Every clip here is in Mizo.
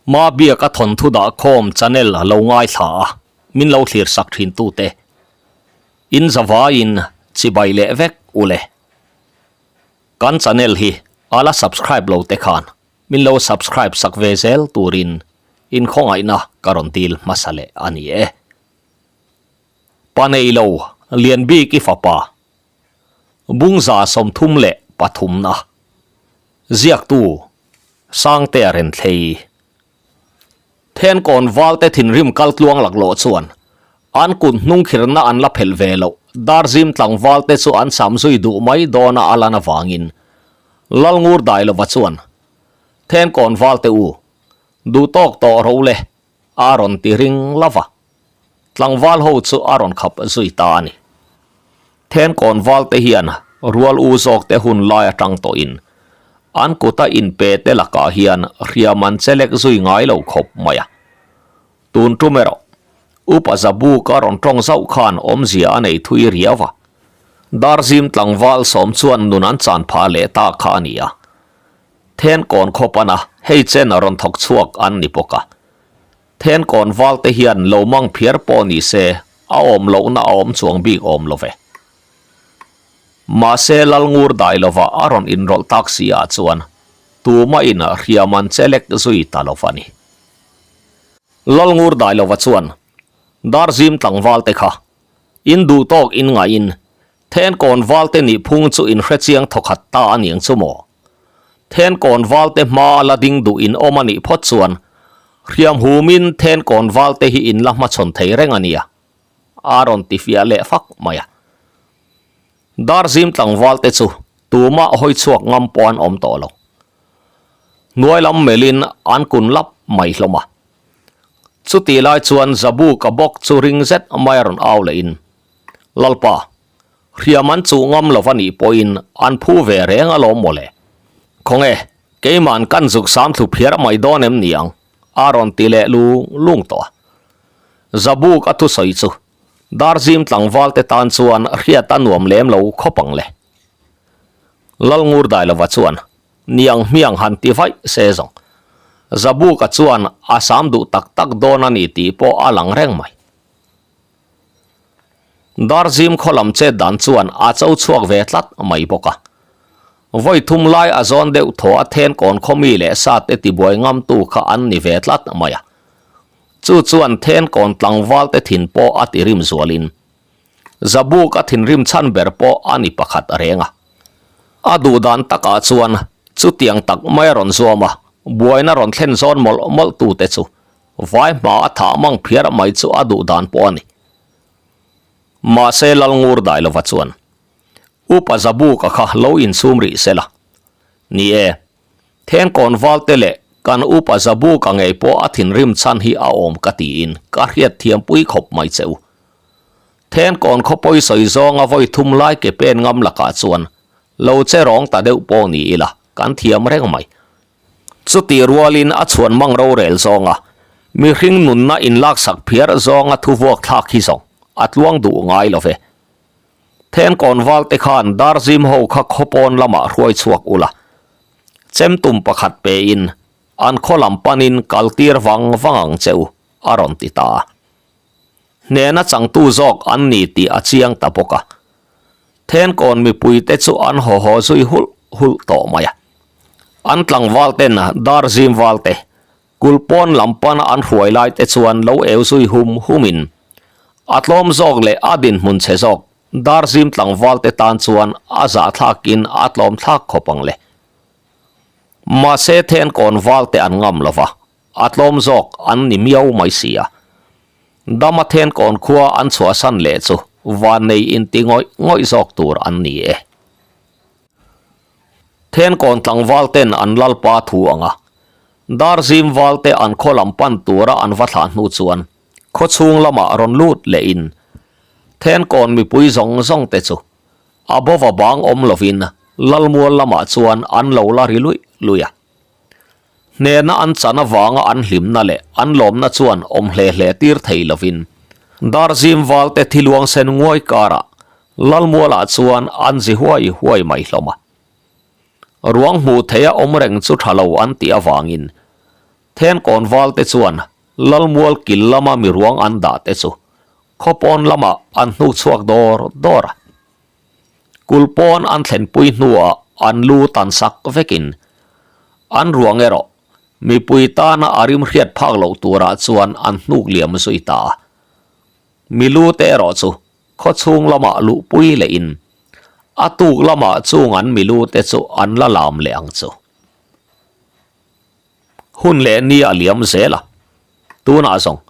Mabiaka thawnthu dah khawm channel lo ngaithla a, min lo thlir sak thin tute. In zavaiin chibai leh vek u le. Kan channel hi a la subscribe lo te khan min lo subscribe sak ve zel turin in khawngaihna ka rawn dil hmasa leh a ni e. Pa nei lo lian bik i fapa Bungza 33 na ziaktu Sangtea Renthlei Thenkawn valte thinrim kal tluang laklawh chuan an kut hnungkhirna an la phelh ve loh Darzim tlangvalte chu an sam zui duh mai dawna a lan avangin Lalngur Dailova chuan Thenkawn valte u, duhtawk tawh ro le a rawn ti ring lova. Tlangval ho chu a rawn khap zui ta a ni. Thenkawn valte hian rual u zawk te hun lai atang tawhin an kuta inpe te lakah hian hriam an chelek zui ngai lo khawp mai a. Tun tum erawh Upa Zabu ka rawn tawng zauh khan awmzia a nei thui riau a. Darzim tlangval sawm chuan nun an chan phah leh ta kha a ni a. Thenkawn khawpana hei chen a rawn thawk chhuak an ni bawk a. Thenkawn valte hian lo mang phiar pawh ni se a awm lohna a awm chuang bik awm lo ve. Mahse Lalngur dai lova a rawn inrawlh tak si ah chuan tumahin hriam an chelek zui ta lo va ni. Lalngur dai lova chuan Darzim tlangvalte kha in duh tawk in ngaihin Thenkawn valte nih phung chu in hrechiang thawkhat ta a niang chu maw? Thenkawn valte hma la ding duh in awm a nih phawt chuan hriam humin Thenkawn valte hi in la hmachhawn thei reng a nia, a rawn ti fiah leh fak mai a. Darzim tlangvalte chu tumah hawi chhuak ngam pawh an awm tawh lo. Hnuai lam melhin an kun lap mai hlawm a. Chutih lai chuan Zabuka bawk chu ring zet mai a rawn au lehin, Lalpa, hriam an chuh ngam lo va nih pawhin an phu ve reng alawm mawle. Khawnge, keima'n kan zuk sam thlu phiar mai dawn em ni ang? a rawn ti leh lung lung tawh a. Zabuk a thusawi chu Darzim tlangval te tan chuan hriat a nuam lem lo khawp ang le. Lalngur Dailova chuan niang hmiang han ti vaih se zawng. Zabuka chuan a sam duh tak tak dawn a ni tih pawh a lang reng mai. Darzim khaw lam chet dan chuan a cho chhuak ve tlat mai bawk a. Vawi thum lai a zawn deuh thaw a then kawn khaw mi leh sa te tibuai ngam tu kha an ni ve tlat mai a. Chu chuan then kawn tlangval te thin pawh a ti rim zualin Zabuk a thinrim chhan ber pawh a ni pakhat reng a. A duh dan takah chuan chutiang tak mai a rawn zuam a, buaina rawn thlen zawn mawlh mawlh tu te chu Vai hma a thah mang phiar mai chu a duh dan pawh a ni. Mahse Lalngur Dailova chuan, Upa Zabuka kha lo insum rih se la. Ni e, Thenkawn valte leh kan Upa Zabuka ngei pawh a thinrim chhan hi a awm ka tiin ka hriat thiampui khawp mai che u. Thenkawn khawpawi sawi zawnga vawi thum lai ke pen ngam lakah chuan lo che rawng ta deuh pawh ni ila kan thiam reng mai. Chutih rualin a chhuan mang rorel zawnga mihring nunna inlaksak phiar zawnga thuvuak thlak hi zawng a tluang duh ngai lo ve. Thenkawn valte khan Darzim ho kha khawpawn lamah hruai chhuak ula, chemtum pakhat pein an khaw lam panin kaltir vang vang ang che u, a rawn ti ta a. Hnena changtu zawk an ni tih a chiang ta bawk a. Thenkawn mipuite chu an haw haw zui hulh hulh tawh mai a. An tlangval ten Darzim valte kulpawn lam pana an hruai lai te chuan lo eu zui hum humin a tlawm zawk leh a dinhmun chhe zawk Darzim tlangval te tan chuan a zahthlakin a tlawm thlak khawp ang le. Mahse Thenkawn valte an ngam lo va, a tlawm zawk an ni miau mai si a. Dama Thenkawn khua an chhuahsan leh chu vannei inti ngawih ngawih zawk tur an ni e. Thenkawn tlangval ten an lalpa thu ang a, Darzim valte an khaw lam pan tura an va thlah hnu chuan khaw chhung lamah rawn lut lehin Thenkawn mipui zawng zawng te chu a bova bang awm lovin Lalmual lamah chuan an lo la ri luih luih a. Hnena an chan avanga an hlimna leh an lawmna chuan awm hle hle tir thei lovin Darzim valte thiluang sen nguai karah Lalmualah chuan an zi huai huai mai hlawm a. Ruang hmuh theia awm reng chu tha lo an tih avangin. Thenkawn valte chuan Lalmual kil lama miruang an dah te chu khawpawn lamah an hnuk chhuak dawr dawr a. Kul pawn an thlenpui hnuah an lu tan sak vekin an ruang erawh mipui tana a rim hriat phak loh turah chuan an hnuk liam zui ta a. Milu te erawh chu khawchhung lamah luhpui lehin a tuk lamah chung an milu te chu an la lam leh ang chu. Hun leh ni a liam zel a, tunah zawng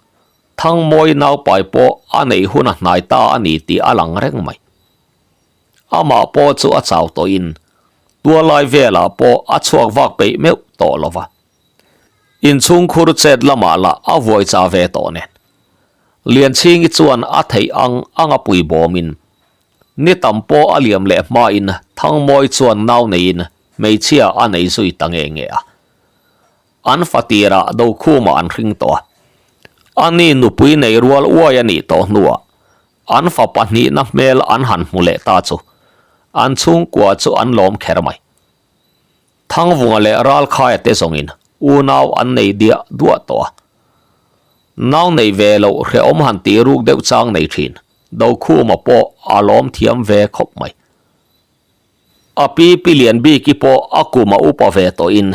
Thangmawi naupai pawh a neih hun a hnai ta a ni tih a lang reng mai. Amah pawh chu a chau tawhin tualai velah pawh a chhuak vak peih meuh tawh lo va. Inchhungkhur chet lamah lah a vuai cha ve tawh nen. Lianchhingi chuan a theih ang ang a pui bawmin ni tam pawh a liam leh hmain Thangmawi chuan nau neiin hmeichhia a nei zui ta nge nge a. An fatirah Dokhuma an hring tawh a. Ani nupui nei rual uai a nih tawh hnuah an fa pahnihna hmel an han hmu leh ta chu an chhungkua chu an lawm kher mai. Thangvunga leh Ralkhaia te zawngin unau an nei diah duah tawh a. Nau nei ve loh hrehawm han tih ruk deuh chang nei thin Dokhuma pawh a lawm thiam ve khawp mai. A pi pi lian biki pawh a kum a upa ve tawhin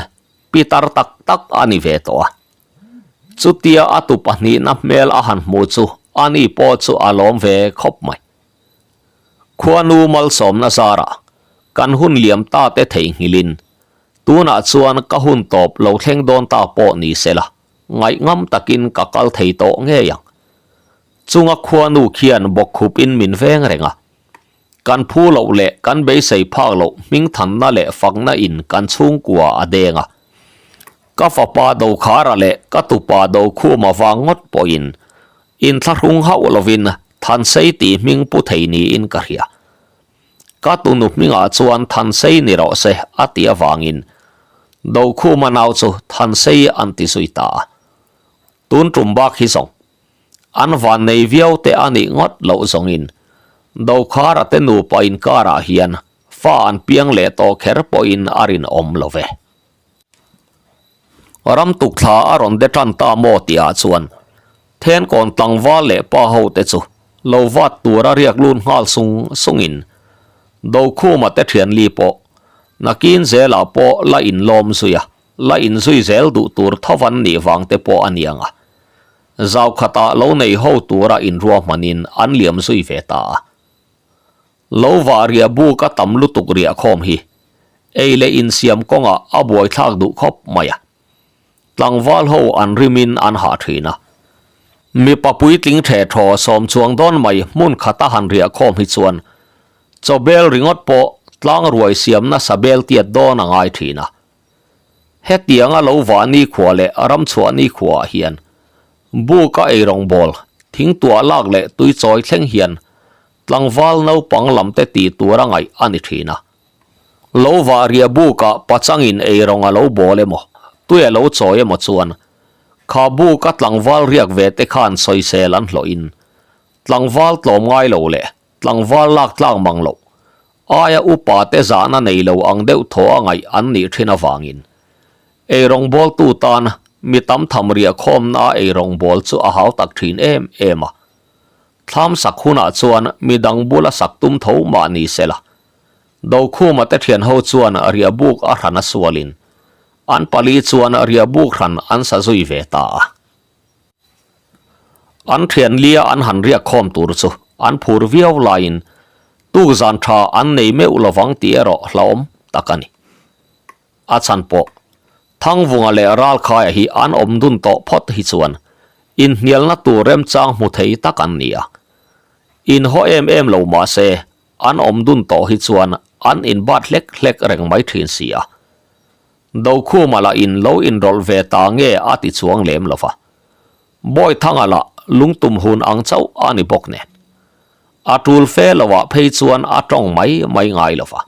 pi tar tak tak a ni ve tawh a. Chutia a tu pahnihna hmel a han hmuh chu ani pawh chu a lawm ve khawp mai. Khuanu malsawmna zarah kan hun liam ta te theihnghilhin tunah chuan ka hun tawp lo thleng dawn ta pawh ni sela ngaihngam takin ka kal thei tawh ngei ang. Chunga khuanu khian bawkkhupin min veng reng a. Kan phu loh leh kan beisei phak loh hmingthanna leh fakna in kan chhungkua a deng a. Ka fapa Dokhara leh ka tupa Dokhuma vang ngawt pawhin inthlahrung hauh lovin Thansei tih hming pu thei niin ka hria. Ka tunu hmingah chuan Thansei ni rawh se a ti avangin Dokhuma nau chu Thansei an ti zui ta a. Tun tum bak hi zawng an van nei viau te a nih ngawt loh zawngin Dokhara te nupa inkarah hian fa an piang leh tawh kher pawhin a rinawm lo ve. Ram tukthla a rawn de tan ta maw tihah chuan Thenkawn tlangval leh pa ho te chu lo vat tura riak lut nghal sung sungin Dokhuma te thianli pawh nakin zelah pawh la inlawm zui a, la inzui zel duh tur tho an nih vang te pawh a niang a. Zau khatah lo nei ho tura inruahmanin an liam zui ve ta a. Lo vah riah buk a tam lutuk riah khawm hi ei leh insiam kawngah a buaithlak duh khawp mai a. Tlangval ho an rimin an hah thin a. Mipa puitling the thaw sawm chuang dawn mai hmun khata han riah khawm hi chuan chawbel ringawt pawh tlang ruai siamna sabel tiat dawn a ngai thin a. Hetianga lo vah nikhua leh ramchhuah nikhuaah hian buka eirawngbawl, thingtuah lak leh tuichawi thleng hian Tlangval naupang lamte tih tur a ngaih a ni thin a. Lo vah riah bukah pachangin eirawng a lo bawl emaw, tui a lo chawi emaw chuan kha buka tlangval riak ve te khan sawisel an hlawhin tlangval tlawm ngai lo leh tlangval lak tlak mang loh aia upa te zahna nei lo ang deuh thaw a ngaih an nih thin avangin eirawng bawltu tan mi tam tham riah khawmna a eirawng bawl chu a hau tak thin em em a. Thlam sak hunah chuan mi dang bula sak tum tho mah ni se la. Dokhuma te thian ho chuan riahbuk a hran a sualin an pali chuan riahbuk hran an sa zui ve ta a. An thian lia an han riak khawm tur chu an phur viau laiin tukzan tha an nei meuh lovang tih erawh hlauhawm tak a ni. A chhan pawh, Thangvunga leh Ralkhaia hi an awm dun tawh phawt hi chuan inhnialna tur remchang hmu thei tak an ni a. Inhaw em em lo mah se, an awm dun tawh hi chuan an inbat hlek hlek reng mai thin si a. Dokhuma lah in lo inrawlh ve ta nge a ti chuang lem lo va. Bawithanga lah lungtum hun ang chauh a ni bawk nen. A tul fe lovah phei chuan a tawng mai mai ngai lo va.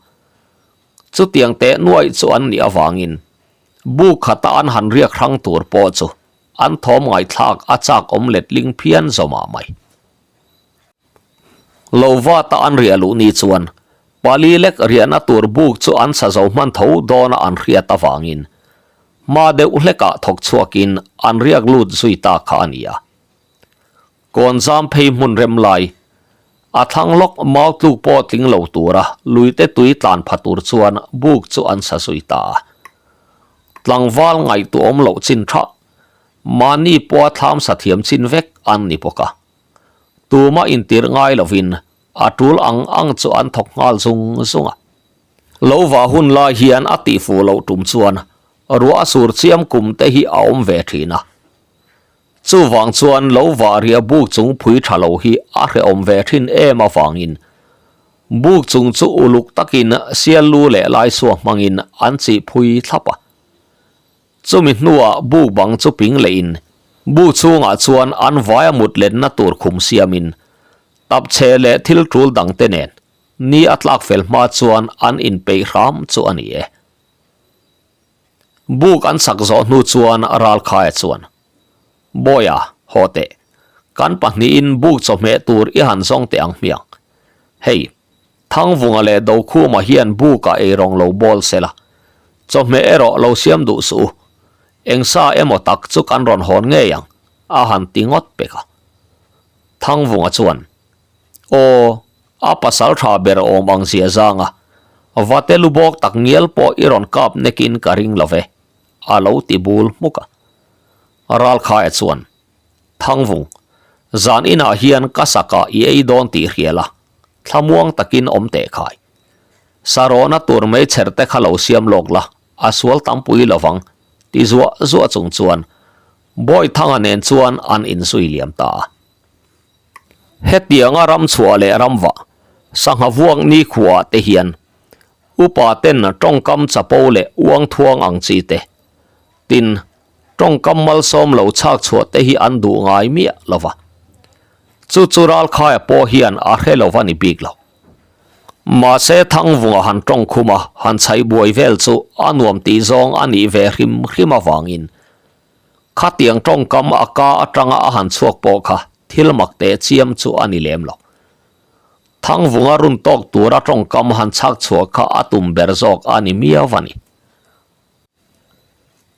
Chutiang teh nuaih chu an nih avangin bu khata an han riak hrang tur pawh chu an thawm ngaihthlak a chak awm letling phian zawmah mai. Lo vata an riah luh ni chuan pali lek riahna tur buk chu an sa zo hman tho dawna an hriat avangin. Hma deuh hlekah thawk chhuakin an riak lut zui ta kha a ni a. Kawn zam phei hmun rem lai, a thlang lawk mau tluk pawh tling lo tura luite tui tlan pha tur chuan buk chu an sa zui ta a. Tlangval ngaihtuahawm loh chin tha, mahni pawha thlam sa thiam chin vek an ni bawk a. Tuma intirh ngai lovin a tul ang ang chu an thawk nghal zung zung a. Lo vah hun lai hian a tihfuh loh tum chuan ruah a sur chiam kum te hi a awm ve thin a. Chuvang chuan lo vah riah buk chung phui tha lo hi a hrehawm ve thin em avangin buk chung chu uluk takin sial lu leh laisua hmangin an chih phui thlap a. Chumi hnuah buk bang chu ping lehin buk chhungah chuan an vaia mut lenna tur khum siamin tapchhe leh thil tul dangte nen ni a tlak fel hma chuan an inpeih hram chu a ni e. Buk an chak zawh hnu chuan Ralkhaia chuan, Bawiha, haw teh. Kan pahnihin buk chawhmeh tur i han zawng teh ang hmiang. Hei, Thangvunga leh Dokhuma hian bukah eirawng lo bawl se la, chawhmeh erawh lo siam duh suh u. Eng sa emaw tak chu kan rawn hawn ngei ang, a han ti ngawt pek a. Thangvunga chuan, Aw, a pasal tha ber awm ang zia zang a, vate lu bawk tak ngial pawh i rawn kap nekin ka ring lo ve, a lo ti bul hmuk a. Ralkhaia chuan, Thangvung, zan inah hian ka sakah i ei dawn tih hria la, thlamuang takin awm teh khai. Sarawhna tur meichher te kha lo siam lawk la, a sual tampui lovang, ti zuah zuah chung chuan Bawithanga nen chuan an inzui liam ta a. Hetianga ramchhuah leh ramvah, sangha vuak nikhuaah te hian upa ten tawngkam chapo leh uangthuang ang chi te, tin, Tawngkam malsawm lo chhak chhuah te hi an duh ngai miah lo va. Chu chu Ralkhaia pawh hian a hre lo va ni bik lo. Mahse Thangvunga han tawng khum a, han chhaih buai vel chu a nuam tih zawng a nih ve hrim hrim avangin khatiang tawngkam a ka atanga a han chhuak pawh kha thil mak teh chiam chu a ni lem lo. Thangvunga run tawk tura tawngkam han chhak chhuah kha a tum ber zawk a ni miau va ni.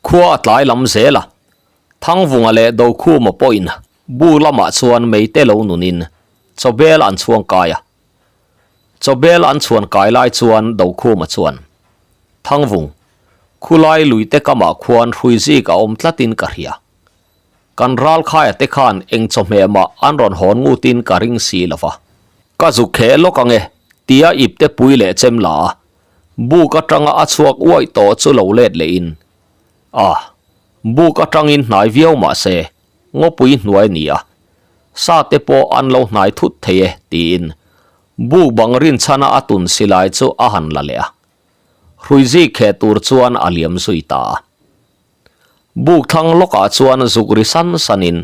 Khua a tlai lam zel a, Thangvunga leh Dokhuma pawhin bu lamah chuan meite lo nunin chawbel an chhuang kai a. Chawbel an chhuan kai lai chuan Dokhuma chuan, Thangvung, khulai luite kamah khuan hrui zik a awm tlatin ka hria. Kan ralkhaia te khan eng chawhmeh mah an rawn hawn ngutin ka ring si lo va. Ka zuk kheh lawk ang e, tia ipte pui leh chem la a. Buk atanga a chhuak uaih tawh chu lo let lehin, A, buk atangin hnai viau mah se, ngawpui hnuai a ni a, sa te pawh an lo hnai thut thei e, tiin buk bang rinchhana a tun silai chu a han la leh a. Hruizik kheh tur chuan a liam zui ta a. Buk thlang lawkah chuan zuk ri san sanin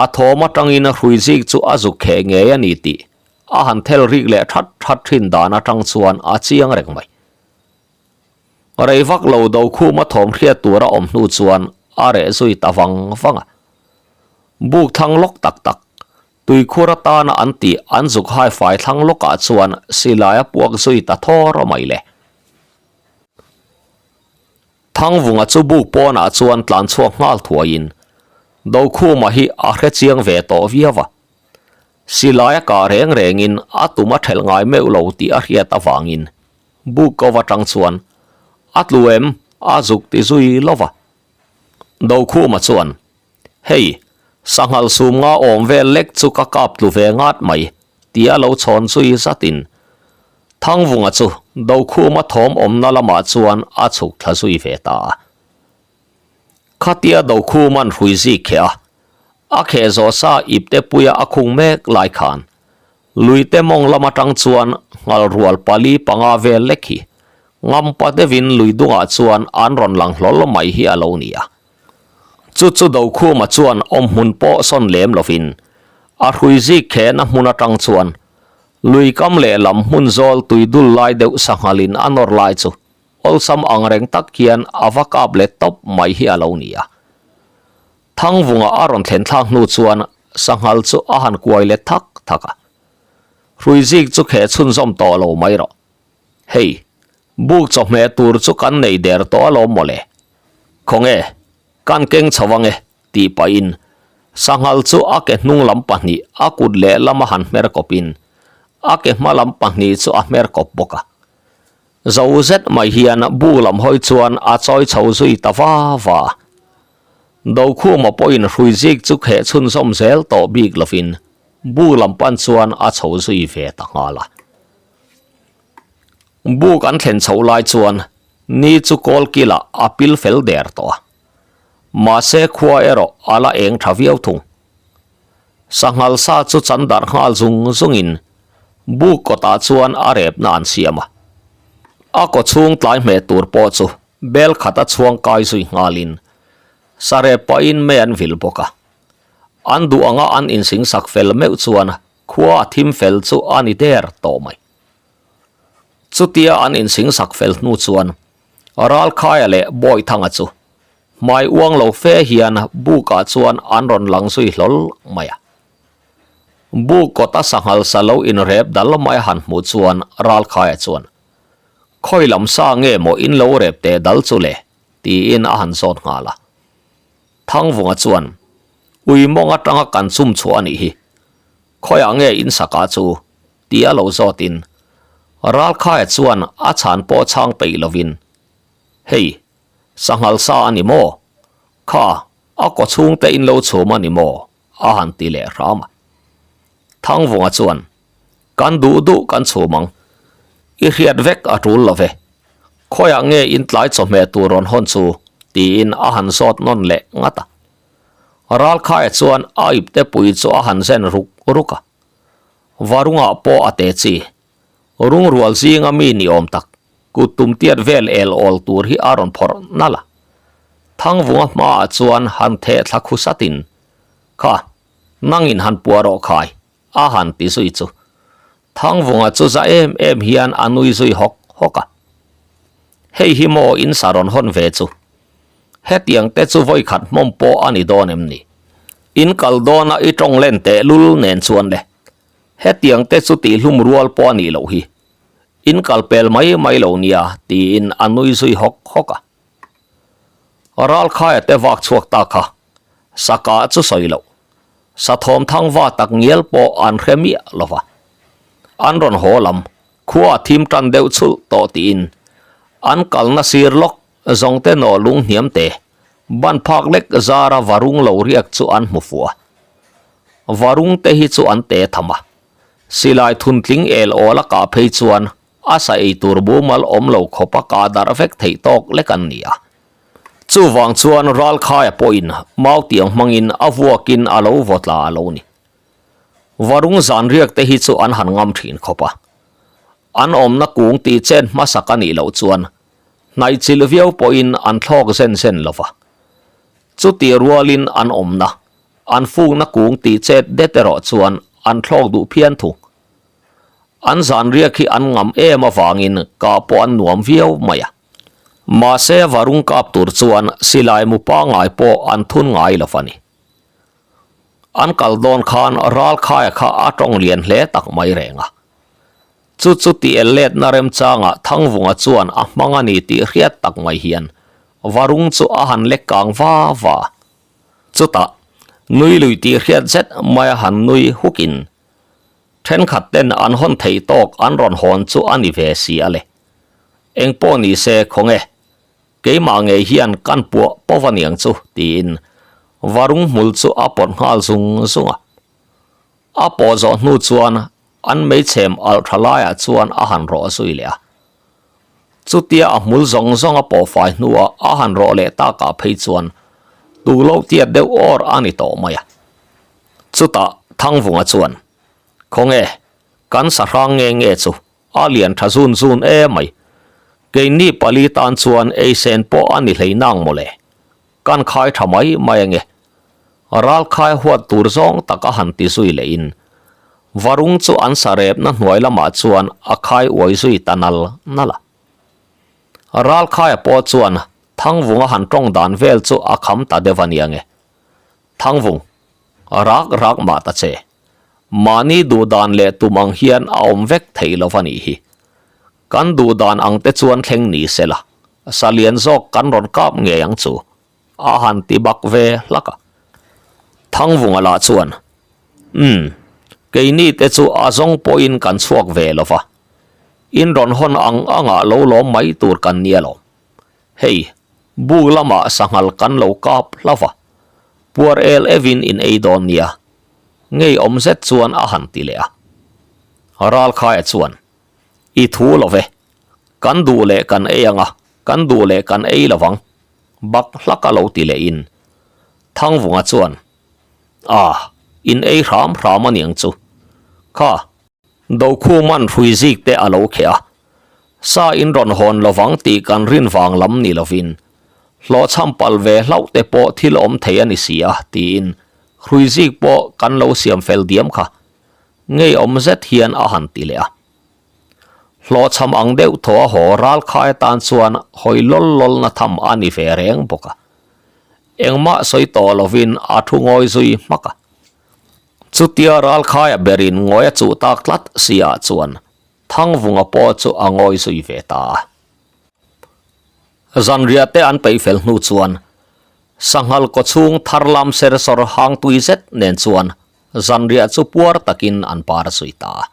a thawm atangin hruizik chu a zuk kheh ngei a ni tih A han thel rik leh that that thin dan atang chuan a chiang reng mai. Rei vak lo Dokhuma thawm hriat tur a awm hnu chuan a reh zui ta vang vang a. Buk thlang lawk tak tak, tuikhur atana an tih an zuk hai fai thlang lawkah chuan silai a puak zui ta thawr mai le. Thangvunga chu buk pawnah chuan tlan chhuak nghal thuaiin Dokhuma hi a hre chiang ve tawh viau a. Silai a kah reng rengin a tum a thelh ngai meuh lo tih a hriat avangin buk ko atang chuan a tlu em a zuk ti zui lo va. Dokhuma chuan, Hei, sanghal sum nga awm vel lek chu ka kap tlu ve ngat mai tia lo chhawn zui zatin Thangvunga chu Dokhuma thawm awmna lamah chuan a chhuk thla zui ve ta a. Khatia Dokhuma'n hrui zik kheh a, A kheh zawh sa ipte puia a khung mek lai khan luite mawng lam atang chuan nghal rual pali panga vel lek hi ngampa deuhin lui dungah chuan an rawn lang hlawl mai hi a lo ni a. Chu chu Dokhuma chuan awmhmun pawh sawn lem lovin a hrui zik khehna hmun atang chuan lui kam lehlam hmun zawl tui dul lai deuh sanghalin a nawr lai chu awlsam angreng tak hian a va kap let tawp mai hi a lo ni a. Thangvunga a rawn thlen thlak hnu chuan sanghal chu a han kuai let thak thak a. Hruizik chu kheh chhunzawm tawh lo mai rawh. Hei, buk chawhmeh tur chu kan nei der tawh alawm mawle. Khawnge, kan keng chho ange, tih pahin sanghal chu a ke hnung lam pahnih a kut lehlam a han hmer kawpin a ke hma lam pahnih chu a hmer kawp bawk a. Zo zet mai hian bu lam hawi chuan a chawi chho zui ta va va a. Dokhuma pawhin hrui zik chu kheh chhunzawm zel tawh bik lovin bu lam pan chuan a chho zui ve ta nghal a. Buk an thlen chhoh lai chuan ni chu kawl kilah a pil fel der tawh a. Mahse khua erawh a la eng tha viau thung. Sanghal sa chu chan darh nghal zung zungin buk kawtah chuan a repna an siam a. A kaw chhung tlai hmeh tur pawh chu bel khat a chhuang kai zui nghalin sarep pahin mei an vil bawk a. An duh anga an insing sak fel meuh chuan khua a thim fel chu a ni der tawh mai. Chutia an insing sak fel hnu chuan Ralkhaia leh Bawithanga chu hmai uang lo fe hian bukah chuan an rawn lang zui hlawl mai a. Buk kawta sanghal sa lo inrep dal mai a han hmuh chuan Ralkhaia chuan, Khawi lam sa nge maw in lo rep teh dal chu le? tiin a han zawt nghal a. Thangvunga chuan, Ui mawng atanga kan chum chhuah a nih hi. Khawiah nge in sakah chu? Tia lo zawtin Ralkhaia chuan a chhan pawh chhang peih lovin, Hei, sanghal sa a ni maw? Kha, a kaw chhungte in lo chhum a ni maw? a han ti leh hram a. Thangvunga chuan, Kan duh duh kan chhum ang. I hriat vek a tul lo ve. Khawiah nge in tlai chawhmeh tur rawn hawn chu? tiin a han zawt nawn leh ngat a. Ralkhaia chuan a ipte pui chu a han zen ruk ruk a. Varungah pawh a te chi. Rungrual zinga mi ni awm tak, kut tum tiat vel el awl tur hi a rawn phawrh nalh a. Thangvunga hmaah chuan han theh thla khu satin, Kha, nangin han puah rawh khai, a han ti zui chu. Thangvunga chu za em em hian a nui zui hawk hawk a. Hei hi maw in sa rawn hawn ve chu? Hetiang te chu vawi khat hmawm pawh a ni dawn em ni? In kal dawna i tawng len teh lul nen chuan le. Hetiang te chu tihhlum rual pawh a nih loh hi. In kal pel mai mai lo nia tiin a nui zui hawk hawk a. Ralkhaia te vak chhuak ta kha Saka chu sawi loh. Sathawm thangva tak ngial pawh an hre miah lo va. An rawn haw lam, khua a thim tan deuh chhulh tawh tiin an kalna sir lawk zawngte nawh lung hniam te, ban phak lek zara varung lo riak chu an hmu fuh a. Varung te hi chu an te tham a, silai thuntling el awl a kah phei chuan a sa ei tur mumal awm lo khawp a kah darh vek theih tawk lek an ni a. Chuvang chuan Ralkhaia pawhin Mautiang hmangin a vuakin a lo vaw tla a lo ni. Varung zan riak te hi chu an han ngam thin khawp a. An awmna kung tih chen hmasak a nih loh chuan hnaihchilh viau pawhin an thlawk zen zen lo va. Chutih rualin an awmna, an fukna kung tih chet det erawh chuan an thlawk duh phian thung. An zan riak hi an ngam em avangin kah pawh an nuam viau mai a. Mahse varung kap tur chuan silai mu pangngai pawh an thun ngai lo a ni. An kal dawn khan Ralkhaia kha a tawng lian hle tak mai reng a. Chu chu tih el letna remchangah Thangvunga chuan a hmang a ni tih hriat tak mai hian varung chu a han lek kang va va. Chutah nui lui tih hriat zet maia han nui hukin Thenkhat ten an hawn theih tawk an rawn hawn chu a ni ve si a le. Eng pawh ni se khawnge, keimah ngei hian kan puah pawh va niang chu tiin varung hmul chu a pawt nghal zung zung a. A pawh zawh hnu chuan an meichhem alh tha laiah chuan a han rawh zui leh a. Chutia a hmul zawng zawng a pawh fai hnuah a han rawh leh takah phei chuan tukloh tiat deuh awr a ni tawh mai a. Chutah Thangvunga chuan, Khawnge, kan sahrang nge nge chu a lian tha zun zun e mai. Keini pali tan chuan eisen pawh a ni hlei nang mawle. Kan khai tha mai mai ange. Ralkhai huat tur zawng tak a han ti zui lehin Varung chu an sarepna hnuai lamah chuan a khai uai zui ta nal nal a. Ralkhaia pawh chuan Thangvunga han tawng dan vel chu a kham ta deuh a nia nge. Thangvung, rak rak mah ta che. Mahni duh dan leh tum ang hian a awm vek theih lo va nih hi. Kan duh dan ang te chuan thleng ni se la, sa lian zawk kan rawn kap ngei ang chu. A han ti bak ve hlak a. Thangvunga lah chuan, Umm, keini te chu a zawng pawhin kan chhuak ve lo va, in rawn hawn ang angah lo lawm mai tur kan nia lo. Hei, buk lamah sanghal kan lo kap hlauh va, puar el evin in ei dawn nia, ngeiawm zet chuan a han ti leh a. Ralkhaia chuan, I thu lo ve, kan duh leh kan ei ang a, kan duh leh kan ei lo vang, bak hlak a lo ti lehin Thangvunga chuan, A, in ei hram hram a niang chu. Kha, Dokhuman hrui zik te a lo kheh a, sa in rawn hawn lovang tih kan rin vang lam ni lovin, hlawhchham pal ve hlauh te pawh thil awm thei a ni si a, tiin hrui zik pawh kan lo siam fel diam kha, ngeiawm zet hian a han ti leh a. Hlawhchham ang deuh thaw a haw ralkhai atan chuan hawi lawl lawl na tham a ni ve reng bawk a. Engmah sawi tawh lovin a thu ngawi zui hmak a. Chutia ralkhaia berin ngawi a chuh tak tlat si ah chuan Thangvunga pawh chu a ngawi zui ve ta a. Zanriah te an peih fel hnu chuan sanghal kawchhung thar lam ser sawr hang tui zet nen chuan zanriah chu puar takin an par zui ta a.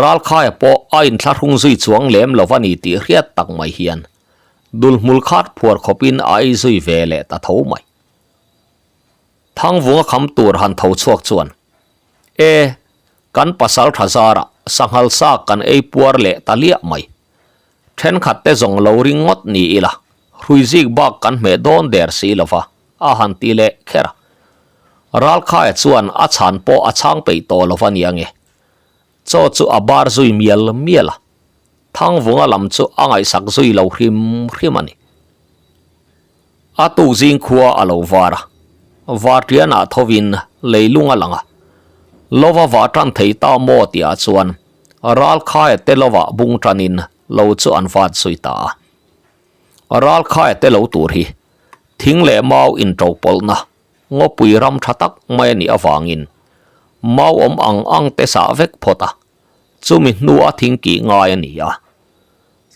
Ralkhaia pawh a inthlahrung zui chuang lem lo a ni tih hriat tak mai hian dulhmul khat phuar khawpin a ei zui ve leh ta tho mai. Thangvunga kham tur han tho chhuak chuan, E, kan pasal tha zarah sanghal sa kan ei puar leh ta liah mai. Thenkhat te zawng lo ring ngawt ni ila, hruizik bak kan hmeh dawn der si lo va, a han ti leh kher a. Ralkhaia chuan a chhan pawh a chhang peih tawh lo va nia nge. Chaw chu a bar zui mial mial a, Thangvunga lam chu a ngaihsak zui lo hrim hrim a ni. A tuk zing khua a lo var a, Vartianah thovin leilung a lang a, Lova vah tan thei ta maw tihah chuan Ralkhaia te lovah bung tanin lo chu an vat zui ta a. Ralkhaia te lo tur hi thing leh mau intopawlhna ngawpui ram tha tak mai a nih avangin mau awm ang ang te sah vek phawt a, chumi hnua thing kih ngai a ni a.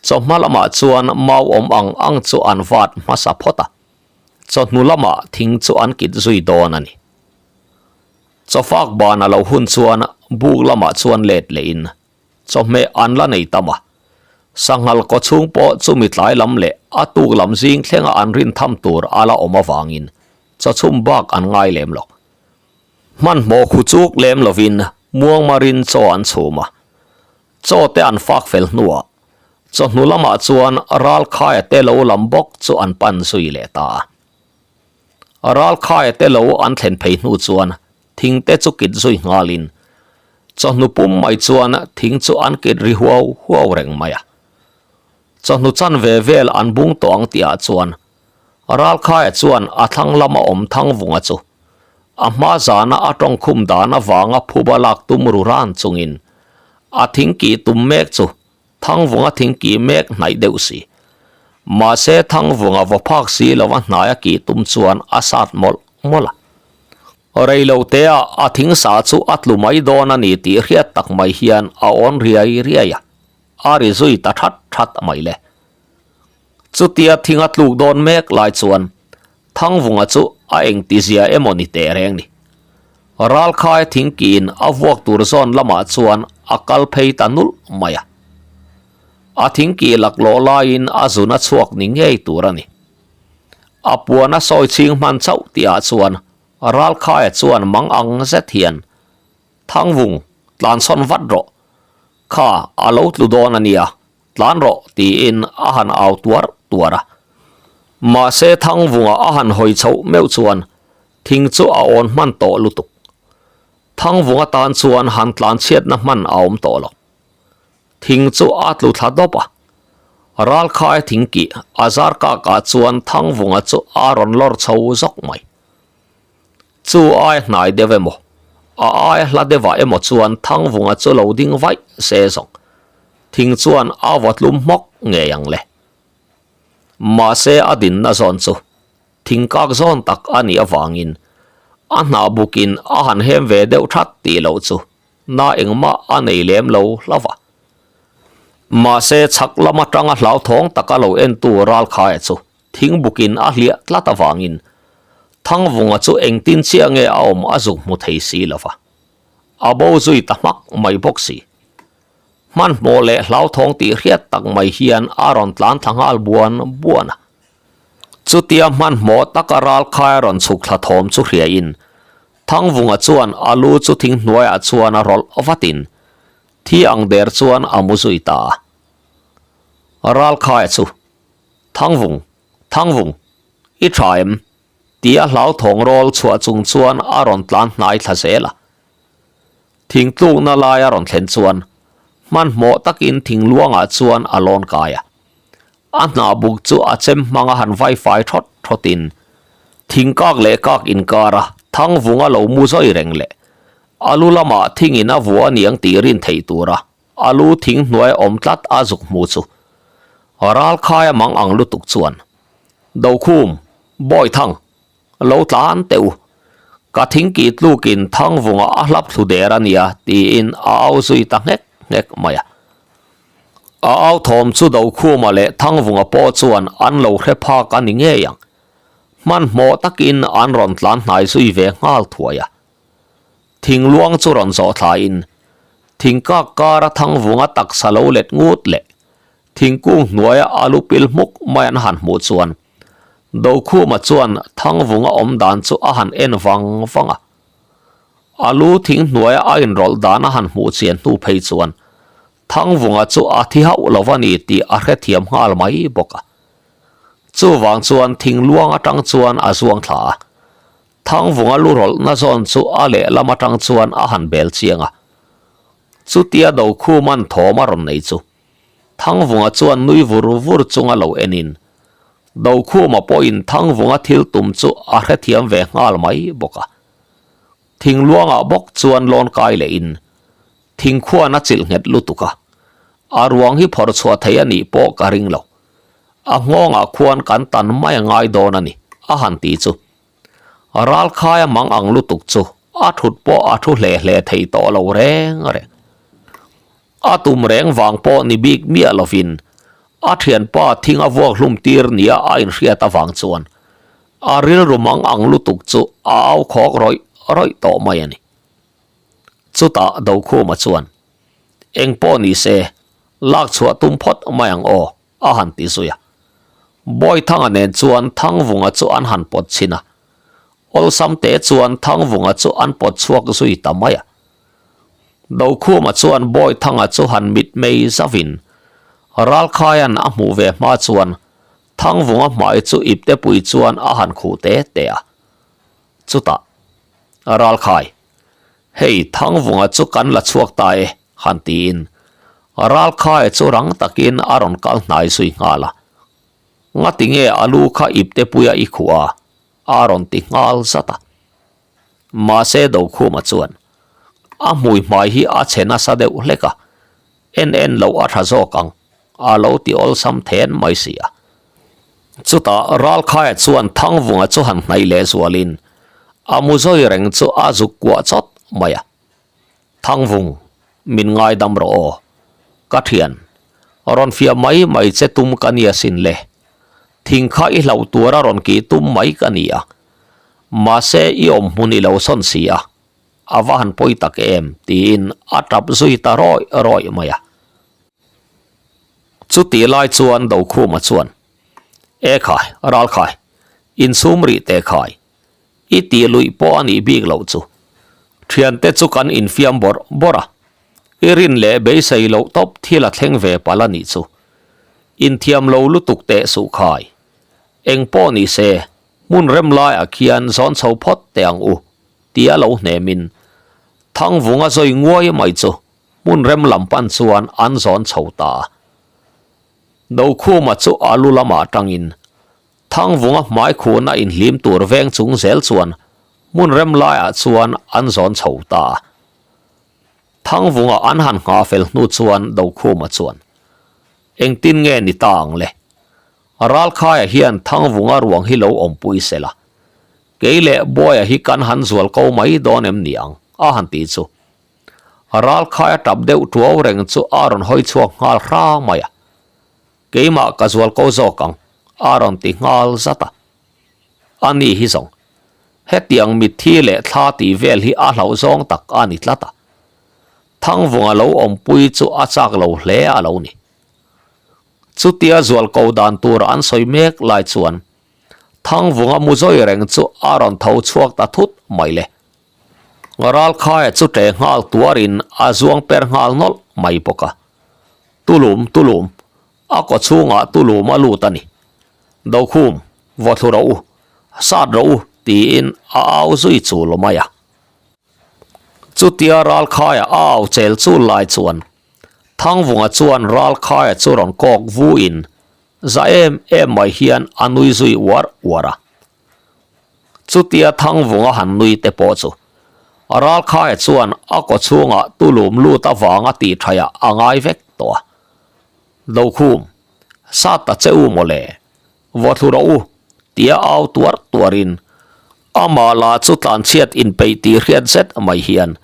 Chawhma lamah chuan mau awm ang ang chu an vat hmasa phawt a, chawhnu lamah thing chu an kit zui dawn a ni. Chawfak ban a lo hun chuan buk lamah chuan let lehin chawhmeh an la nei tam a, sanghal kawchhung pawh chumi tlai lam leh a tuk lam zing thlenga an rin tham tur a la awm avangin chawchhum bak an ngai lem lo. Hmanhmawh khu chuk lem lovin muangmarin chaw an chhum a, chaw te an fak fel hnuah chawhnu lamah chuan ralkhaia te lo lam bawk chu an pan zui leh ta a. Ralkhaia te lo an thlen phei hnu chuan thing te chu kit zui nghalin chawhnu pum mai chuan thing chu an kit ri huau huau reng mai a. Chawhnu chan ve vel an bung tawh ang tihah chuan Ralkhaia chuan a thlang lama awm Thangvunga chu a hma zana a tawngkhum dan avanga phuba lak tum ru ran chungin a thing kih tum mek chu Thangvunga thing kih mek hnaih deuh si. Mahse Thangvunga vaw phak si lova hnaia kih tum chuan a sat mawlh mawlh a. Reilotea a thing sa chu a tlu mai dawn a ni tih hriat tak mai hian a awn riai riai a, a ri zui ta that that mai le. Chutia thing a tluk dawn mek lai chuan Thangvunga chu a engtizia emaw ni teh reng ni. Ralkhai thingkiin a vuak tur zawn lamah chuan a kal phei ta nulh mai a. A thingkih laklawh laiin a zun a chhuak ni ngei tur a ni. A puan a sawi chhing hman chauh tihah chuan Ralkhaia chuan mang ang zet hian, Thangvung, tlansawn vat rawh. Kha, a lo tlu dawn a nia, tlan rawh, tiin a han au tuar tuar a. Mahse Thangvunga a han hawi chhoh meuh chuan thing chu a awn hman tawh lutuk. Thangvunga tan chuan han tlan chhiatna hman a awm tawh lo. Thing chu a tlu thla dawp a. Ralkhai thing kih a zar kakah chuan Thangvunga chu a rawn lawr chho zawk mai. Chu ai hnai deuh emaw, a ai hla deuhah emaw chuan Thangvunga chu lo ding vaih se zawng. Thing chuan a vaw tlum hmawk ngei ang le. Mahse a dinna zawn chu thing kak zawn tak a nih avangin a hnah bukin a han hem ve deuh that tih loh chu na engmah a nei lem lo hlauh a. Mahse chhak lam atanga hlauthawng taka lo entu Ralkhaia chu. thingbukin a hliah tlat avangin Thangvunga chu engtin chiah nge a awm a zuk hmu thei si lo va, a bo zui ta hmak mai bawk si. Hmanhmawh leh hlauthawng tih hriat tak mai hian a rawn tlan thla nghal buan buan a. Chutia hmanhmawh taka ralkhai a rawn chhuk thla thawm chu hriain Thangvunga chuan a lu chu thing hnuaiah chuan a rawlh vatin thi ang der chuan a mu zui ta a. Ralkhaia chu, Thangvung, Thangvung, i tha em? tia hlauthawng rawl chhuah chung chuan a rawn tlan hnai thla zel a. Thing tlukna lai a rawn thlen chuan hmanhmawh takin thing luangah chuan a lawn kai a. A hnah buk chu a chem hmang a han vai fai thawt thawtin thing kak leh kak inkar a thangvung a lo mu zawi reng leh a lu lamah thingin a vua aniang tih rin theih tura a lu thing hnuai awm tlat a zuk hmu chu ralkhai a mang ang lutuk chuan Dokhum, Bawithang, lo tlan teh u, ka thingki tlukin thangvunga a hlap thlu der a nia tiin a au zui ta nghek nghek mai a. A au thawm chu Dokhuma leh Thangvunga pawh chuan an lo hre phak a ni ngei ang. Hmanhmawh takin an rawn tlan hnai zui ve nghal thuai a. Thingluang chu rawn zawh thlain thingkak kara Thangvunga taksa lo let ngut leh Thingkung hnuaia alu pil hmuk mai an han hmuh chuan Dokhuma chuan Thangvunga awm dan chu a han en vang vang a. Alu thing hnuaia a inrawlh dan a han hmuh chian hnu phei chuan Thangvunga chu a thi hauh lo a ni tih a hrethiam nghal mai bawk a. Chuvang chuan thingluang atang chuan a zuang thla a. Thangvunga lu rawlhna zawn chu a lehlam atang chuan a han bel chiang a. Chutia Dokhuma'n thawm a rawn nei chu Thangvunga chuan nui vur vur chunga lo enin Dokhuma pawhin Thangvunga thil tum chu a hrethiam ve nghal mai bawk a. Thingluangah bawk chuan lawn kai lehin thingkhuan a chilh nghet lutuk a, a ruang hi phawrh chhuah thei a nih pawh ka ring lo. A nghawngah khuan kan tan mai a ngai dawn a ni, a han ti chu. Ralkhai a mang ang lutuk chu a thut pawh a thu hle hle thei tawh lo reng reng. A tum reng vang pawh ni bik miah lovin a thianpa thing a vuak hlum tir nia a inhriat avang chuan a rilru mang ang lutuk chu a au khawk rawih rawih tawh mai a ni. Chutah Dokhuma chuan, Eng pawh ni se, lak chhuah tum phawt mai ang aw, a han ti zui a. Bawithanga nen chuan Thangvunga chu an han pawt chhin a. Awlsam te chuan Thangvunga chu an pawt chhuak zui ta mai a. Dokhuma chuan Bawithanga chu han mitmei zauhin Ralkhaia'n a hmuh ve hma chuan Thangvunga hmai chu iptepui chuan a han khuh te te a. Chutah, Ralkhai, hei Thangvunga chu kan la chhuak ta e, han tiin Ralkhaia chu rang takin a rawn kal hnai zui nghal a. Ngati nge a lu kha iptepuia i khuh a? a rawn ti nghal zat a. Mahse Dokhuma chuan a hmui hmai hi a chhe nasa deuh hlek a, en en loh a tha zawk ang, a lo ti awlsam then mai si a. Chutah Ralkhaia chuan Thangvunga chu han hnaih leh zualin a mu zawi reng chu a zuk kuah chawt mai a. Thangvung, min ngaidam rawh aw. Ka thian, rawn fiah mai mai che tum ka nia sin le. Thing kha i hlauh tur a rawn kih tum mai ka ni a. Mahse i awm hmun i lo sawn si a, a va han pawi tak em tiin a tap zui ta rawih rawih mai a. Chutih lai chuan Dokhuma chuan, E khai, Ralkhai, insum rih teh khai, i tih luih pawh a nih bik loh chu. Thiante chu kan infiam bawrh bawrh a, i rin leh beisei loh tawp thil a thleng ve palh a nih chu. Inthiam lo lutuk teh suh khai. Eng pawh ni se, hmun rem laiah khian zawn chho phawt teh ang u, tia lo hnemin Thangvunga zawi nguai mai chu hmun rem lam pan chuan an zawn chho ta a. Dokhuma chu a lu lamah tangin Thangvunga hmai khuhna inhlim tur veng chung zel chuan hmun rem laiah chuan an zawn chho ta a. Thangvunga an han nghah fel hnu chuan Dokhuma chuan, Engtin nge ni ta ang le? Ralkhaia hian Thangvunga ruang hi lo awmpui se la, kei leh Buaia hi kan han zual ko mai dawn em ni ang? a han ti chu. Ralkhaia tap deuh tuau reng chu a rawn hawi chhuak nghal hra mai a. Keimah ka zual ko zawk ang. a rawn ti nghal zat a. A ni hi zawng, hetiang mitthi leh thla tih vel hi a hlauh zawng tak a ni tlat a. Thangvunga lo awmpui chu a chak lo hle a lo ni. Chutia zual ko dan tur an sawi mek lai chuan Thangvunga mu zawi reng chu a rawn tho chhuak ta thut mai le. Ralkhaia chu ṭe nghal tuarin a zuang per nghal nawlh mai bawk a. Tulum, tulum, a kaw chhungah tulum a lut a ni. Dokhum, vawthlu rawh u, sat rawh u tiin a au zui chul mai a. Chutia Ralkhaia a au chel chul lai chuan Thangvunga chuan Ralkhaia chu rawn kawk vuin za em em mai hian a nui zui uar uar a. Chutia Thangvunga han nui te pawh chu Ralkhaia chuan a kaw chhungah tulum lut avanga tih thaiah a ngai vek tawh a. Dokhum, sat ta che u mawle, vawthlu rawh u, tia au tuar tuarin amah lah chu tlanchhiat inpeih tih hriat zet mai hian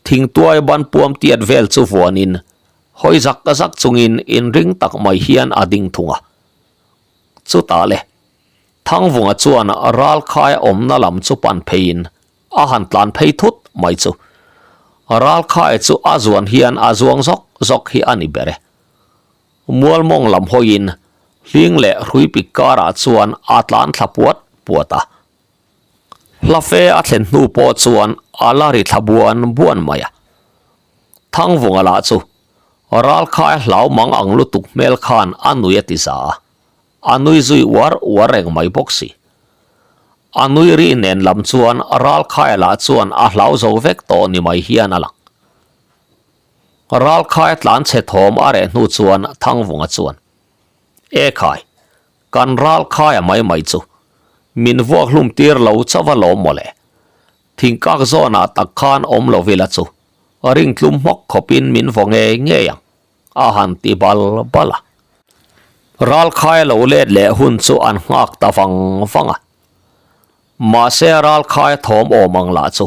thingtuai ban puam tiat vel chu vuanin hawi zak zak chungin inring tak mai hian a ding thung a. Chutah le, Thangvunga chuan Ralkhaia awmna lam chu pan pheiin a han tlan phei thut mai chu. Ralkhaia chu a zuan hian a zuang zawk zawk hi a ni ber e. Mualmawng lam hawiin hling leh hruipik karah chuan a tlan thla puat puat a. Hlafe a thlen hnu pawh chuan a la ri thla buan buan mai a. Thangvunga lah chu Ralkhaia hlau mang ang lutuk hmel khan a nui a ti za a. A nui zui uar uar reng mai bawk si. A nui ri nen lam chuan Ralkhaia lah chuan a hlau zo vek tawh ni mai hian a lang. Ralkhaia tlan chhe thawm a reh hnu chuan Thangvunga chuan, E khai, kan Ralkhaia mai mai chu min vuak hlum tir lo chauh a lawm mawle. Thingkak zawnah tak khan awm lo ila chu ringtlum hmawk khawpin min vaw ngei ngei ang. A han ti bal bal a. Ralkhaia lo let leh hun chu an nghak ta vang vang a. Mahse Ralkhaia thawm awm ang lah chu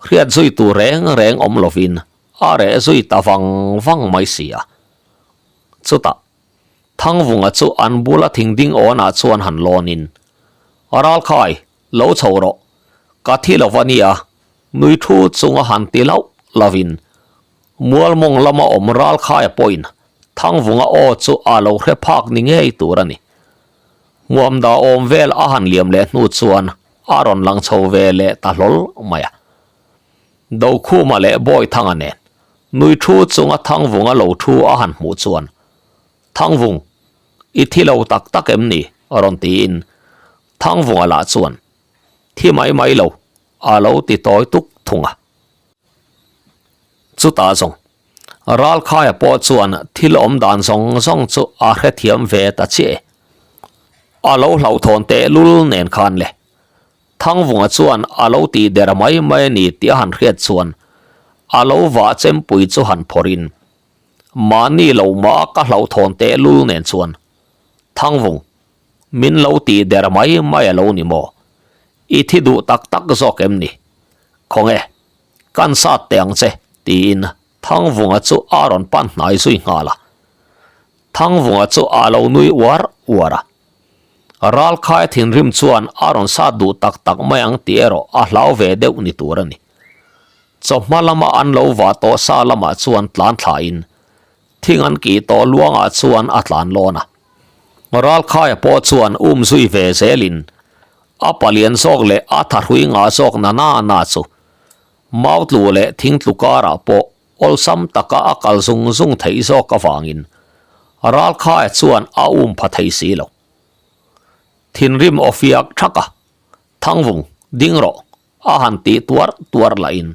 hriat zui tur reng reng awm lovin a reh zui ta vang vang mai si a. Chutah Thangvunga chu an bula thing ding awnah chuan han lawnin, Ralkhai, lo chho rawh, ka thi lo va nia, nui thu chunga han ti lauh lovin Mualmawng lama awm Ralkhaia pawhin Thangvunga aw chu a lo hre phak ni ngei tur a ni. Hmuamda awm vel a han liam leh hnu chuan a rawn lang chho ve leh ta hlawl mai a. Dokhuma leh Bawithanga nen nui thu chunga Thangvunga lo thu a han hmuh chuan, Thangvung, i thi lo tak tak em ni? rawn tiin Thangvunga lah chuan, Thi mai mai lo, a lo ti tawi tuk thung a. Chutah zawng, Ralkhaia pawh chuan thil awm dan zawng zawng chu a hrethiam ve ta chiah e. A lo hlauhthawn tehlul nen khan le. Thangvunga chuan a lo tih der mai mai a ni tih a han hriat chuan a lo vah chempui chu han phawrhin, Mahni lo mah ka hlauhthawn tehlul nen chuan Thangvung, min lo tih der mai mai a lo ni maw? I thi duh tak tak zawk em ni? Khawnge, kan sat teh ang che, tiin Thangvunga chu a rawn pan hnai zui nghal a. Thangvunga chu a lo nui uar uar a. Ralkhaia thinrim chuan a rawn sat duh tak tak mai ang tih erawh a hlau ve deuh ni tur a ni. Chawhma lama an lo vah tawh sa lamah chuan tlan thlain thing an kih tawh luangah chuan a tlan lawn a. Ralkhaia pawh chuan um zui ve zelin A palian zawk leh a thahrui ngah zawk na na na chu mau tlu leh thing tlu karah pawh awlsam taka a kal zung zung theih zawk avangin Ralkhaia chuan a um pha thei si lo. Thinrim aw fiak thak a, Thangvung, ding rawh, a han tih tuar tuar lahin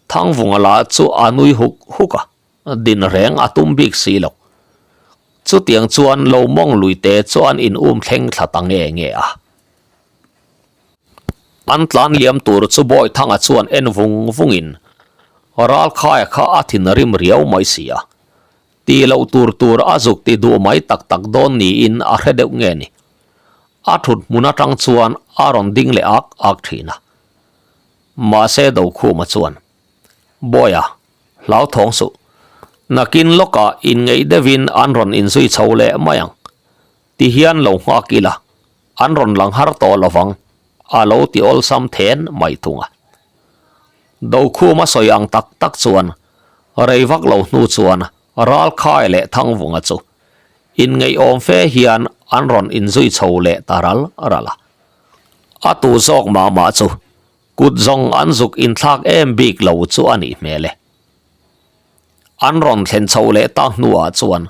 Thangvunga lah chu a nui huk huk a. Din reng a tum bik si lo. Chutiang chuan lo mawng lui te chuan in um thleng thla ta nge nge a. An tlan liam tur chu Bawithanga chuan en vung vungin Ralkhaia kha a thin rim riau mai si a. Ti loh tur tur a zuk ti duh mai tak tak dawn niin a hre deuh nge ni. A thut hmun atang chuan a rawn ding leh ak ak thin a. Mahse Dokhuma chuan, Bawiha, Hlauthawng suh. Nakin lawkah inngeih deuhin an rawn inzui chho leh mai ang. Ti hian lo nghak ila, an rawn lang har tawh lovang, a lo ti awlsam then mai thung a. Dokhuma sawi ang tak tak chuan rei vak lo hnu chuan Ralkhai leh Thangvunga chu inngeihawm fe hian an rawn inzui chho leh ta ral ral a. A tu zawk mah mah chu kut zawng an zuk inthlak em bik lo chu a nih hmel e. An rawn thlen chho leh ta hnuah chuan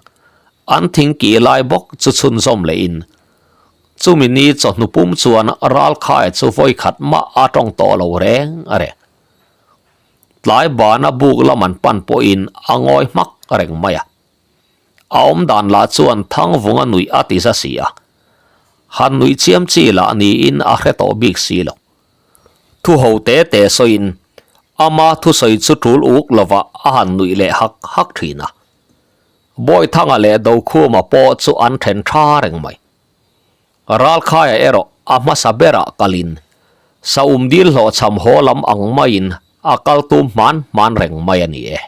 an thing kih lai bawk chu chhunzawm lehin chumi ni chawhnu pum chuan Ralkhaia chu vawi khat mah a tawng tawh lo reng a reng. Tlai bana buk lam an pan pawhin a ngawi hmak reng mai a. A awm dan lah chuan Thangvunga nuih a ti za si a. Han nuih chiam chi lah niin a hre tawh bik si lo. Thu ho te te sawiin ama thusawi chu tul uk lovah a han nuih leh hak hak thin a. Bawithanga leh Dokhuma pawh chu an then tha reng mai. Ralkhaia erawh a hmasa berah kalin Saum dil hlawhchham haw lam ang maiin a kal tum hman hman reng mai a ni e.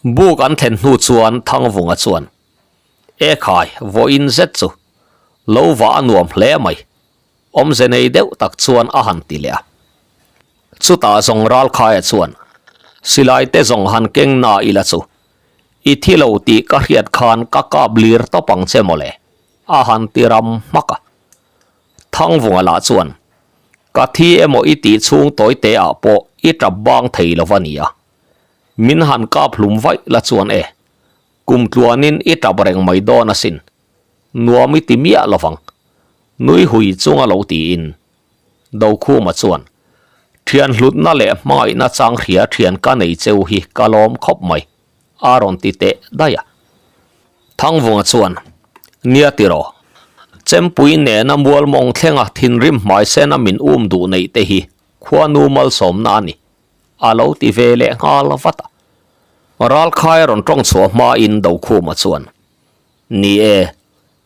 Buk an thlen hnu chuan Thangvunga chuan, E khai, vawiin zet chu lo vah a nuam hle mai, awmze nei deuh tak chuan a han ti leh a. Chutah zawng Ralkhaia chuan, Silai te zawng han keng na ila chu, i thi lo tih ka hriat khan ka kap lir tawp ang che mawle, a han ti ram hmak a. Thangvunga lah chuan, Ka thi emaw i tih chhung tawi te ah pawh i tap bang thei lo va nia. Min han kap hlum vaih la chuan e, Kum tluanin i tap reng mai dawn asin, nuam i ti miah lovang, nui hui chunga lo tiin. Dokhuma chuan, Thian hlutna leh hmangaihna chang hria thian ka nei cheu hi ka lawm khawp mai, a rawn ti teh daih a. Thangvunga chuan, Nia tiraw, Chempui nena mual mawng thlenga thinrim hmaisena min um duh neih te hi khuanu malsawmna a ni, a lo ti ve leh nghal vat a. Ralkhai rawn tawng chhuah hmain Dokhuma chuan, Ni e,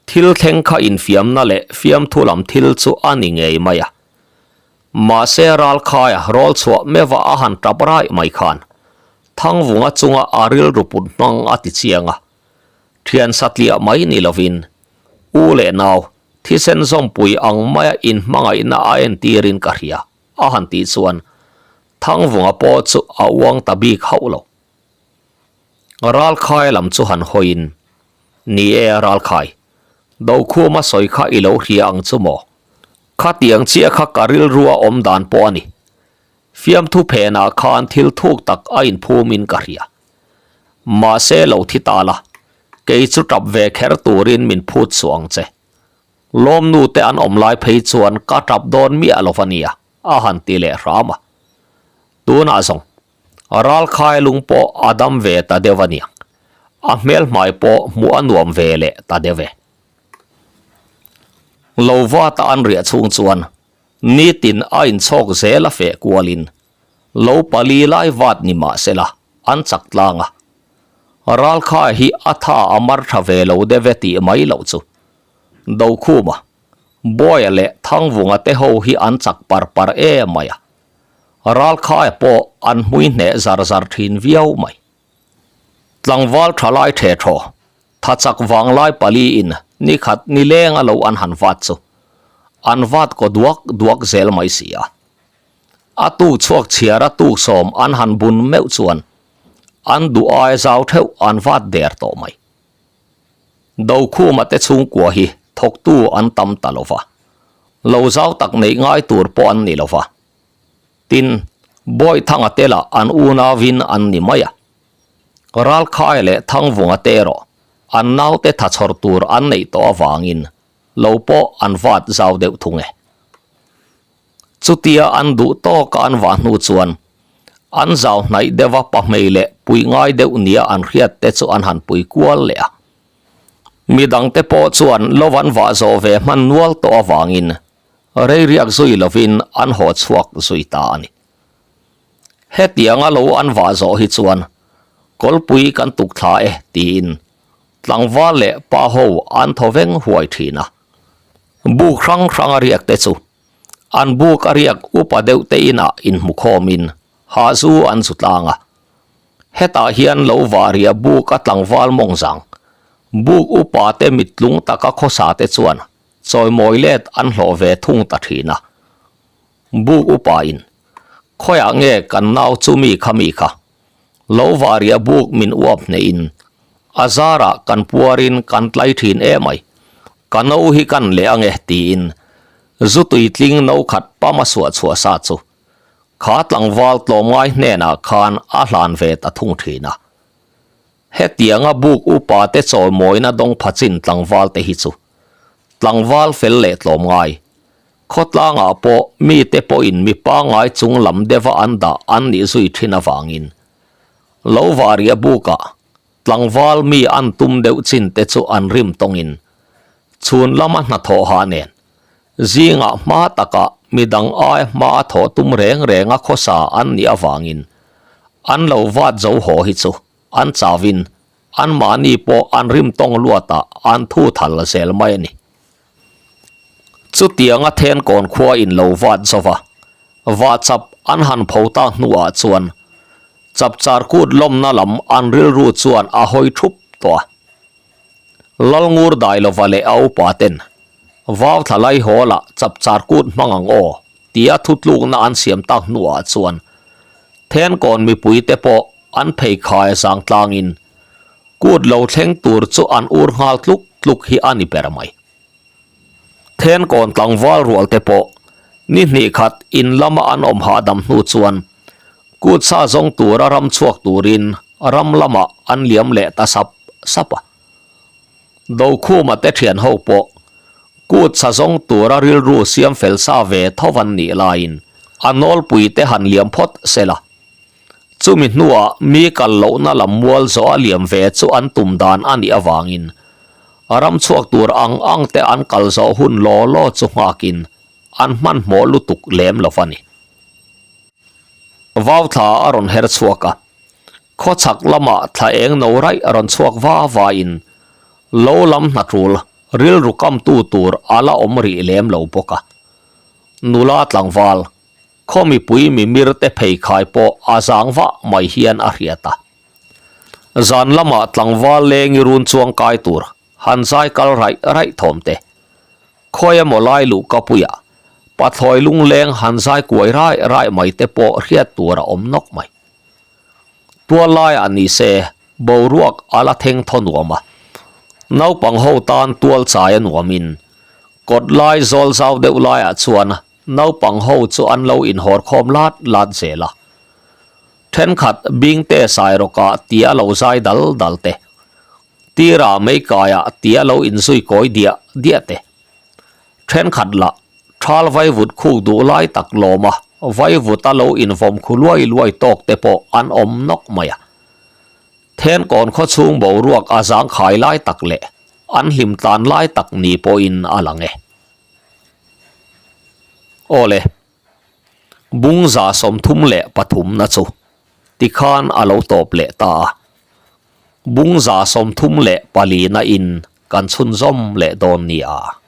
thil thleng kha infiamna leh fiamthu lam thil chu a ni ngei mai a. Mahse Ralkhaia rawl chhuah meuha a han tap raih mai khan Thangvunga chunga a rilru put hmang a ti chiang a. Thian satliah mai ni lovin u leh nau thisen zawmpui ang maia inhmangaihna a entirin ka hria. A han tih chuan Thangvunga pawh chu a uang ta bik hauh lo. Ralkhai lam chu han hawiin, Ni e Ralkhai, Dokhuma sawi kha i lo hria ang chu maw? Khatiang chiah kha ka rilrua awm dan pawh a ni. Fiamthu phenah khan thil thuk tak a inphumin ka hria. Mahse lo thi ta la, kei chu tap ve kher turin min phut suh ang che. Lawmnu te an awm lai phei chuan ka tap dawn miah lo va nia, a han ti leh hram a. Tunah zawng, Ralkhai lung pawh a dam ve ta deuh a niang, a hmel hmai pawh hmuh a nuam ve leh ta deuh e. Lo vata an riah chhung chuan nitin a inchhawk zel a feh kualin lo pali lai vat ni mah sela an chak tlang a. Ralkhai hi a tha a mar tha ve lo deuh e tih mai loh chu. Dokhuma, Bawia leh Thangvunga te ho hi an chak par par em mai a. Ralkhaia pawh an hmui hneh zar zar thin viau mai. Tlangval tha lai the thaw, tha chak vang lai paliin ni khat ni leng a lo an han vat chu an vat kaw duak duak zel mai si a. A tuk chhuak chhiar a tuk sawm an han bun meuh chuan an duh ai zau theuh an vat der tawh mai. Dokhuma te chhungkua hi thawktu an tam ta lo va, lo zau tak neih ngai tur pawh an ni lo va. Tin, Bawithanga te lah an unauin an ni mai a. Ralkhai leh Thangvunga te erawh an naute thachhawr tur an neih tawh avangin lo pawh an vat zau deuh thung e. Chutia an duh tawka an vah hnu chuan an zau hnaih deuha pahmei leh pui ngai deuh nia an hriat te chu an han pui kual leh a. Midangte pawh chuan lo an vah zawh ve hman nual tawh avangin rei riak zui lovin an haw chhuak zui ta a ni. Hetianga lo an vah zawh hi chuan kawlpui kan tuk thla e tiin tlangval leh pa ho an thaw veng huai thin a. Buk hrang hrang a riak te chu an buk a riak upa deuh te inah inhmu khawmin hahzu an zu tlang a. Hetah hian lo vah riah buk a tlangval mawng zang. Buk upa te mittlung taka khawsa te chuan chawimawi let an hlawh ve thung ta thin a. Buk upa in, Khawiah nge kan nau chu mi kha mi kha? Lo varia buk min uap hneh in, a zarah kan puarin kan tlai thin emai, ka no hi kan leh ange tiin zu tuitling no khat pam a suah chhuah sa chu kha tlangval tlawmngai hnenah khan a hlan ve ta thung thin a. Hetianga buk upa te chawimawina dawng phachin tlangval te hi chu tlangval fel leh tlawmngai, khawtlangah pawh mite pawhin mi pangngai chung lam deuha an dah an nih zui thin avangin lo varia bukah tlangval mi an tum deuh chin te chu an rim tawngin chhun lama hnathawh ha nen zingah hma takah midang ai hma a thawh tum reng renga khawsa an nih avangin an lo vat zo haw hi chu an chauhin anmahni pawh an rim tawng luatah an thu thal zel mai a ni. Chutianga Thenkawn khua in lo vat zo va, vahchap an han pho ta hnuah chuan chapchar kut lawmna lam an rilru chuan a hawi thup tawh a. Lalngur Dailova leh a upa ten Vau thla lai hawl ah chapchar kut hmang ang aw tia thutlukna an siam tak hnuah chuan Thenkawn mipui te pawh an pheikhai zang tlangin kut lo thleng tur chu an ur nghal tluk tluk hi a ni ber mai. Thenkawn tlangval rual te pawh ni hnih khat in lama an awm hahdam hnu chuan kut sa zawng tura ram chhuak turin ram lamah an liam leh ta sap sap a. Dokhuma te thian ho pawh kut sa zawng tura rilru siam fel sa ve tho an nih laiin a nawlpui te han liam phawt se la. Chumi hnuah mi kal lohna lam mual zawh a liam ve chu an tum dan a nih avangin ram chhuak tur ang ang te an kal zawh hun law law chu nghakin an hmanhmawh lutuk lem lo va ni. Vau thla a rawn her chhuak a, khawchhak lamah thla eng no raih a rawn chhuak va vain lo lam hna tul rilru kamtu tur a la awm rih lem lo bawk a. Nula tlangval Khaw mipui mimir te pheikhai pawh a zang vah mai hian a hriat a. Zan lamah tlangval lengi run chuang kai tur han zai kal raih raih thawm te. Khawi emaw lai luh ka puiah pathlawi lungleng han zai kuai rai rai mai te pawh hriat tur a awm nawk mai. Tual laiah ni se boruak a la theng thaw nuam a. Naupang ho tan tual chai a nuamin kawt lai zawl zau deuh laiah chuan Naupang ho chu an lo inhawr khawm lat lat zel a. Thenkhat Bingte Sairawkah tia lo zai dal dal te, Tira Meikaiah tia lo inzui kawi diah diah te, thenkhat lah Thal vaivut khuk duh lai tak lawma vaivuta lo invawm khu luai luai tawk te pawh an awm nawk mai a. Thenkawn khawchhung boruak a zangkhai lai tak leh an hlim tlan lai tak ni pawhin a lang e. Awle, bungza 33 na chu tikhan a lo tawp leh ta a, bungza 34 na in kan chhunzawm leh dawn nia.